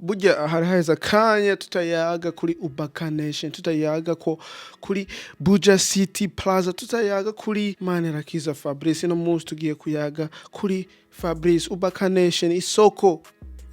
Burya hari haheze akanya tutayaga kuri Ubaka Nation, tutayaga ko kuri Buja City Plaza, tutayaga kuri Manirakiza Fabrice. No munsi tugiye kuyaga kuri Fabrice, Ubaka Nation, isoko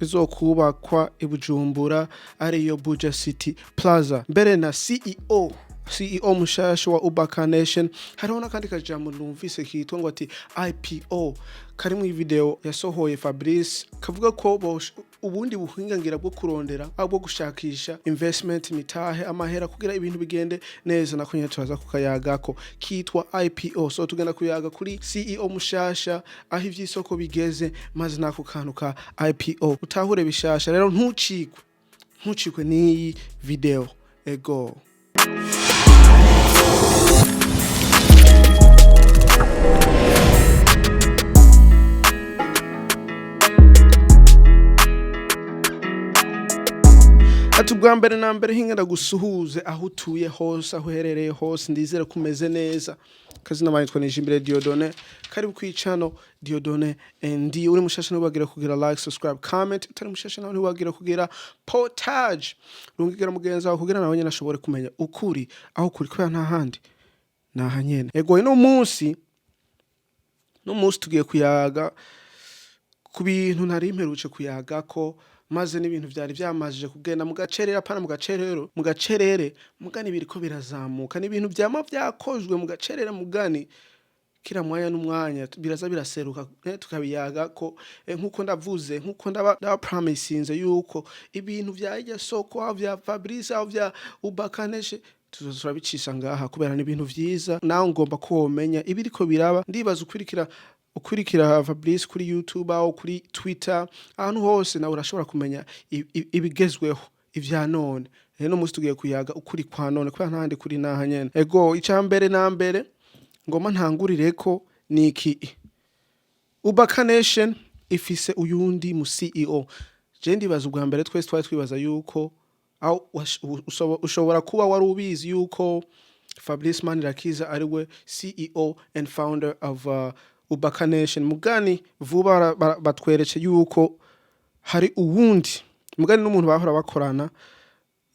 izokubakwa i Bujumbura ariyo Buja City Plaza, mbere na CEO mushasha wa Ubaka Nation. Hariho n'akandi kajambo numvise kitwa ngo ati IPO, kari mu video yasohoye Fabrice, kavuga ko ubundi buhingangira bwo kurondera aho bwo gushakisha investment, mitahe, amahera kugira ibintu bigende neza. Nako nyene turaza kukayagako, kitwa IPO. So tugenda kuyaga kuri CEO mushasha, aho ivy'isoko bigeze, maze nako kantu ka IPO utahure bishasha. Rero ntucikwe, ntucikwe n'iyi video. Ego. Ati ubwa mbere na mbere hinga ndagusuhuze aho utuye hose, aho uherereye hose, ndizere ko umeze neza. Kazina manitwa Nijimbere Dieudonné, karibu kwicano Dieudonné. Ndi uri mushasha ntiwagira kugira like, subscribe, comment. Utari mushasha nawe ntiwagira kugira partage, rungikira mugenzi wawe kugira nawe nyene ashobore kumenya ukuri aho kuri, kubera nta handi naha nyene. Ego, no munsi tugiye kuyaga ku bintu ntari mperutse kuyagako, maze n'ibintu vyari vyamajije kugenda mu gacerere, apana mu gacerero, mu gacerere mugani biriko birazamuka. Ni ibintu vyama vyakozwe mu gacerere, mugani kira mwanya n'umwanya biraza biraseruka, tukabiyagako. Nkuko ndavuze, nkuko ndaba promisinze yuko ibintu vya irya soko, aho vya Fabrice, aho vya Ubakaneshe, tuzoza turabicisha ngaha kubera ni ibintu vyiza. Nawe ngomba ko womenya ibiriko biraba. Ndibaza ukurikira Fabrice kuri YouTube aho kuri Twitter, ahantu hose nawe urashobora kumenya ibigezweho ivya none. Rero no munsi tugiye kuyaga ukuri kwa none, kubera ntahandi kuri naha nyene. Ego, ica mbere na mbere ngoma ntangurireko ni iki: Ubaka Nation ifise uyundi mu CEO. Je ndibaza ubwa mbere twese twari twibaza yuko aho ushobora kuba wari ubizi yuko Fabrice Manirakiza ari we CEO and founder of Ubaka Nation. Mugani vuba batweretse yuko hari uwundi, mugani n'umuntu bahora bakorana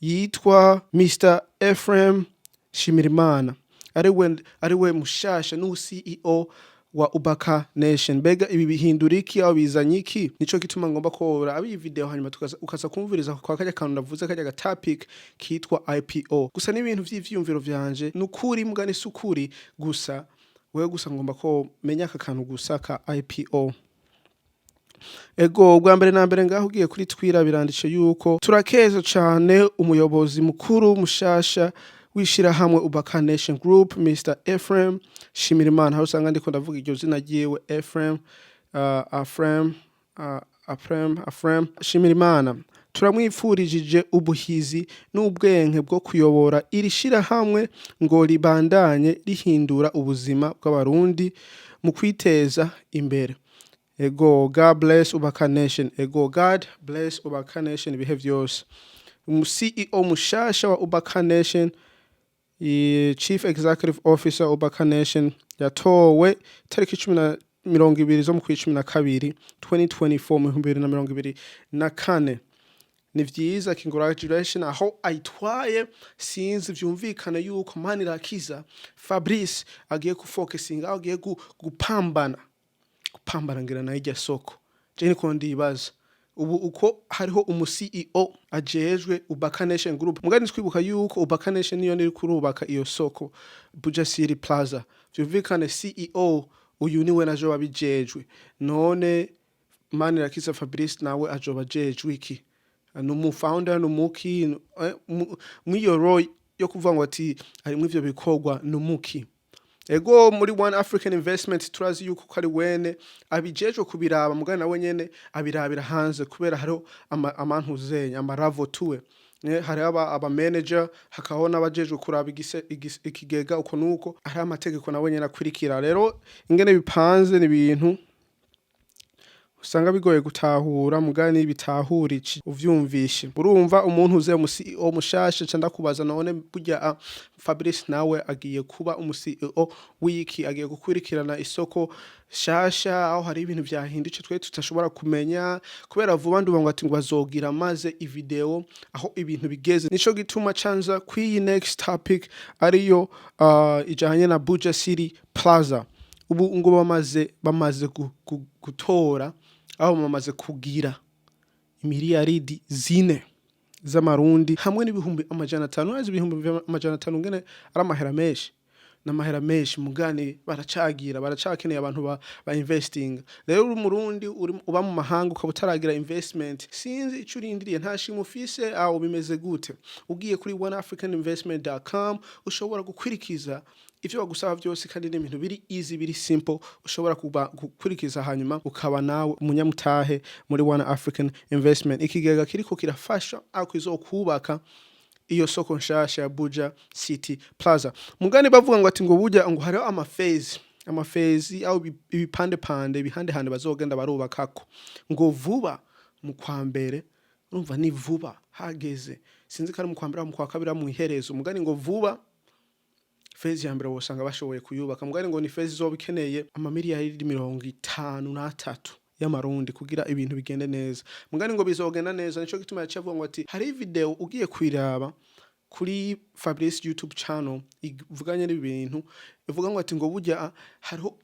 yitwa Mr Ephraim Shimirimana, ari we mushasha n'u CEO wa Ubaka Nation. Mbega ibi bihindura iki, aho bizanye iki? Nico gituma ngomba kora abi video, hanyuma ukaza kumviriza kwa kajya kantu navuze, kajya ga topic kitwa IPO. Gusa n'ibintu vy'ivyiyumviro vyanje, nukuri mugani sukuri gusa wewe, gusa ngomba ko menya aka kantu gusa ka IPO. Ego, ubwa mbere na mbere ngaho ugiye kuri Twitter biranditse yuko turakeza cane umuyobozi mukuru mushasha w'ishirahamwe Ubaka Nation Group, Mr Ephraim Shimirimana. Aho usanga ndiko ndavuga iryo zina ryiwe, Ephraim, Ephraim, Ephraim, Ephraim Shimirimana, turamwipfurijije ubuhizi n'ubwenge bwo kuyobora iri shirahamwe ngo ribandanye rihindura ubuzima bw'Abarundi mu kwiteza imbere. Ego, God bless Ubaka Nation. Ego, God bless Ubaka Nation ibihe vyose. Umu CEO mushasha wa Ubaka Nation, Chief Executive Officer Ubaka Nation, yatowe tariki 10 na 20 zo mu kwa 12 2024, mu 2024. Ni vyiza, congratulation. Aho ayitwaye sinzi, vyumvikane yuko Manirakiza Fabrice agiye kufocusinga, aho agiye gupambana ngira nayo irya soko. Je niko ndibaza ubu uko hariho umu CEO ajejwe Ubaka Nation Group. Mugani twibuka yuko Ubaka Nation niyo niri kurubaka iyo soko Buja City Plaza, vyumvikane CEO uyu niwe naje wabijejwe. None Manirakiza Fabrice nawe ajoba ajejwe iki? Ni umu founder, ni umuki mw'iyo role yo kuvuga ngo ati harimwo ivyo bikorwa, ni umuki? Ego, muri One African Investment turazi yuko ko ari wene abijejwe kubiraba, mugani nawe nyene abirabira hanze, kubera hariho amantuzenya amaravo tuwe. Hariho aba manager, hakabaho n'abajejwe kuraba ikigega uko nuko, hariho amategeko nawe nyene akurikira. Rero ingene bipanze ni ibintu Usanga bigoye gutahura, mugani bitahura iki uvyumvishe. Urumva umuntu uze mu CEO mushasha, ca ndakubaza: none burya Fabrice nawe agiye kuba umu CEO w'iki? Agiye gukurikirana isoko shasha, aho hari ibintu vyahindutse twe tutashobora kumenya, kubera vuba nduba ngo ati ngo bazogira maze ivideo aho ibintu bigeze. Nico gituma canza kwiyi next topic, ariyo ijanye na Buja City Plaza. Ubu ngo bamaze gutora, aho bamaze kugira 4 miliyaridi z'amarundi hamwe n'500,000. Urazi 500,000 ngene ari amahera menshi, n'amahera menshi, mugani baracagira, baracakeneye abantu ba investing. Rero uri umurundi uri uba mu mahanga, ukaba utaragira investment, sinzi ico urindiriye, nta shimwe ufise, aho bimeze gute? Ugiye kuri oneafricaninvestment.com ushobora gukwirikiza ivyo bagusaba byose, kandi n'ibintu biri easy, biri simple, ushobora kuba gukurikiza, hanyuma ukaba nawe umunyamutahe muri One African Investment, ikigega kiriko kirafasha aho izokubaka iyo soko nshasha ya Buja City Plaza. Mugani bavuga ngo ati ngo burya ngo hariho amaphase, amaphase aho ibipande pande, ibihande hande bazogenda barubakako. Ngo vuba mu kwa mbere, urumva ni vuba hageze, sinzi ko ari mu kwa mbere, mu kwa kabiri, mu iherezo. Mugani ngo vuba phase ya mbere wosanga bashoboye kuyubaka. Mugani ngo ni phase izoba ikeneye 53 miliyari y'amarundi kugira ibintu bigende neza. Mugani ngo bizogenda neza. Nico gituma yaciye avuga ngo ati hari video ugiye kwiraba kuri Fabrice YouTube channel ivuganye n'ibintu, ivuga ngo ati ngo burya hariho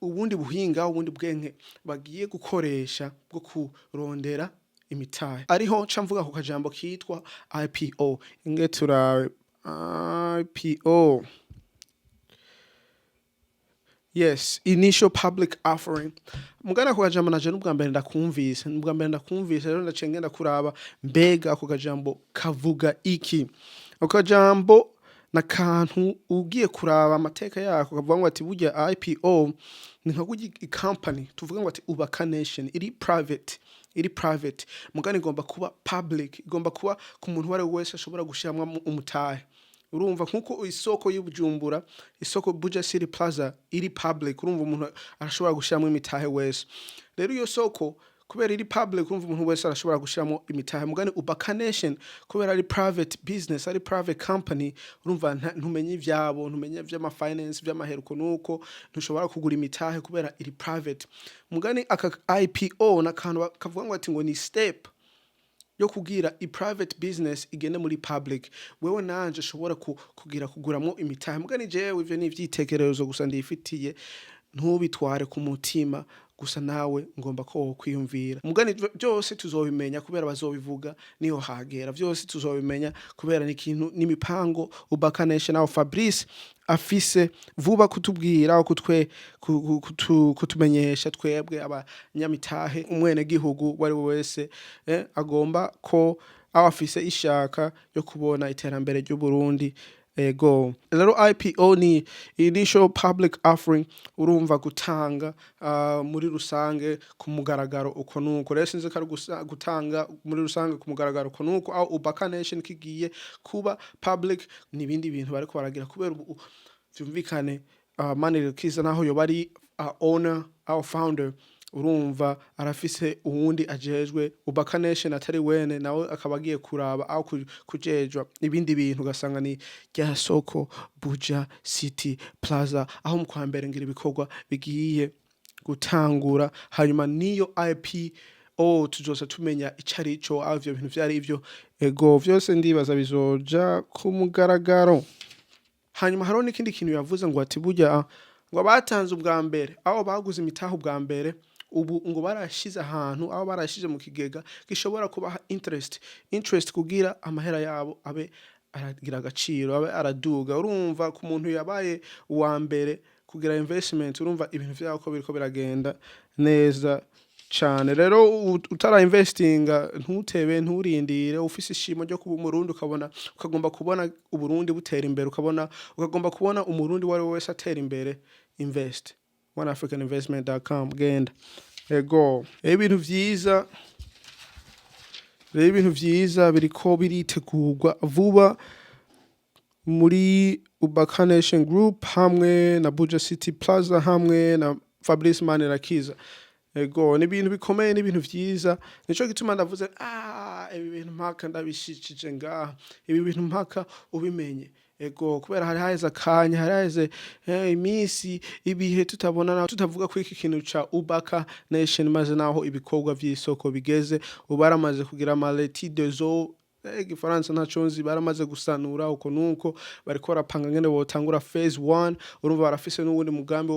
ubundi buhinga, ubundi bwenge bagiye gukoresha bwo kurondera imitahe. Ariho nca mvuga ku kajambo kitwa IPO. Inge turabe IPO. Yes, initial public offering. Mugana ako kajambo naje n'ubwa mbere ndakumvise, n'ubwa mbere ndakumvise. Rero ndaciye ngenda kuraba mbega ako kajambo kavuga iki. Ako kajambo nakantu ugiye kuraba amateka yako, kavuga ngo ati burya IPO ni nka kurya company, tuvuga ngo ati Ubaka Nation iri private, mugani igomba kuba public, igomba kuba ku muntu uwo ari we wese ashobora gushiramwo umutahe. Urumva nkuko isoko y'Ubujumbura, isoko Buja City Plaza iri public, urumva umuntu arashobora gushiramwo imitahe wese. Rero iyo soko kubera iri public, urumva umuntu wese arashobora gushiramwo imitahe. Mugani Ubaka Nation kubera ari private business, ari private company, urumva ntumenye ivyabo, ntumenye vy'ama finance, vy'amaheruko, nuko ntushobora kugura imitahe kubera iri private. Mugani aka IPO nakantu kavuga ngo ati ngo ni step yo kugira i private business igende muri public, wewe nanje ushobora kugira kuguramwo imitahe. Mugani jewe ivyo ni ivyitekerezo gusa ndifitiye, ntubitware ku mutima gusa, nawe ngomba ko wokwiyumvira. Mugani byose tuzobimenya kubera bazobivuga niho hagera. Vyose tuzobimenya kubera ni ikintu n'imipango Ubaka Nation aho Fabrice afise vuba kutubwira, kutwe kutumenyesha twebwe abanyamitahe, umwene gihugu wari we wese agomba ko aho afise ishaka yo kubona iterambere ry'u Burundi. Ego rero IPO ni initial public offering, urumva gutanga muri rusange ku mugaragaro uko nuko. Rero sinzi ko ari gutanga muri rusange ku mugaragaro uko nuko, aho Ubaka Nation kigiye kuba public n'ibindi bintu bariko baragira, kubera ubu vyumvikane Manirakiza naho yoba ari owner, our founder, urumva arafise uwundi ajejwe Ubaka Nation atari wene, nawe akaba agiye kuraba aho kujejwa ibindi bintu, ugasanga ni rya soko Buja City Plaza, aho mu kwa mbere ngira ibikorwa bigiye gutangura. Hanyuma niyo IPO tuzosa tumenya ico arico, aho ivyo bintu vyari ivyo. Ego, vyose ndibaza bizoja ku mugaragaro. Hanyuma hariho n'ikindi kintu yavuze ngo ati burya ngo abatanze ubwa mbere, aho baguze imitahe ubwa mbere, ubu ngo barashize ahantu, aho barashize mu kigega gishobora kubaha interest kugira amahera yabo abe aragira agaciro, abe araduga. Urumva ku muntu yabaye uwa mbere kugira investment, urumva ibintu vyabo ko biriko biragenda neza cane. Rero utara investinga, ntutebe, nturindire. Ufise ishimo ryo kuba umurundi, ukabona ukagomba kubona Uburundi butera imbere, ukabona ukagomba kubona umurundi uwo ari we wese atera imbere, invest oneafricaninvestment.com, genda. Ego, ibintu vyiza rero, ibintu vyiza biriko biritegurwa vuba muri Ubaka Nation Group hamwe na Buja City Plaza hamwe na Fabrice Manirakiza. Ego, ni ibintu bikomeye, ni ibintu vyiza. Nico gituma ndavuze ibi bintu mpaka ndabishikije ngaha, ibi bintu mpaka ubimenye. Ego, kubera hari haheze akanya, hari haheze iminsi, ibihe tutabonana, tutavuga kuri iki kintu ca Ubaka Nation. Maze naho ibikorwa vy'isoko bigeze ubu, baramaze kugira amaleti dezo, igifaransa ntaco nzi, baramaze gusanura uko nuko bariko barapanga ngene botangura phase 1. Urumva barafise n'uwundi mugambi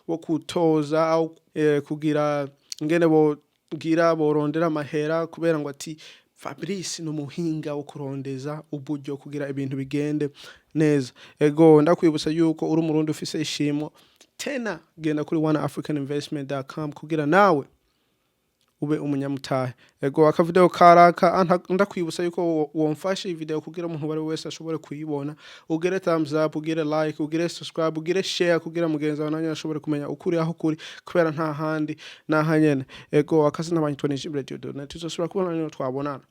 wo kutoza aho, kugira ngene bogira borondera amahera, kubera ngo ati Fabrice ni umuhinga wo kurondeza uburyo kugira ibintu bigende neza. Ego, ndakwibutsa yuko uri umurundi ufise ishimo tena, genda kuri oneafricaninvestment.com kugira nawe ube umunyamutahe. Ego, akavideo karaka ndakwibutsa yuko womfashe iyi video kugira umuntu uwo ari we wese ashobore kuyibona. Ugire thumbs up, ugire like, ugire subscribe, ugire share kugira mugenzi wawe nawe ashobore kumenya ukuri aho kuri, kubera nta handi naha nyene. Ego, akazina banyitwa Nijimbere Dieudonne. Tuzosubira kubona niyo twabonana.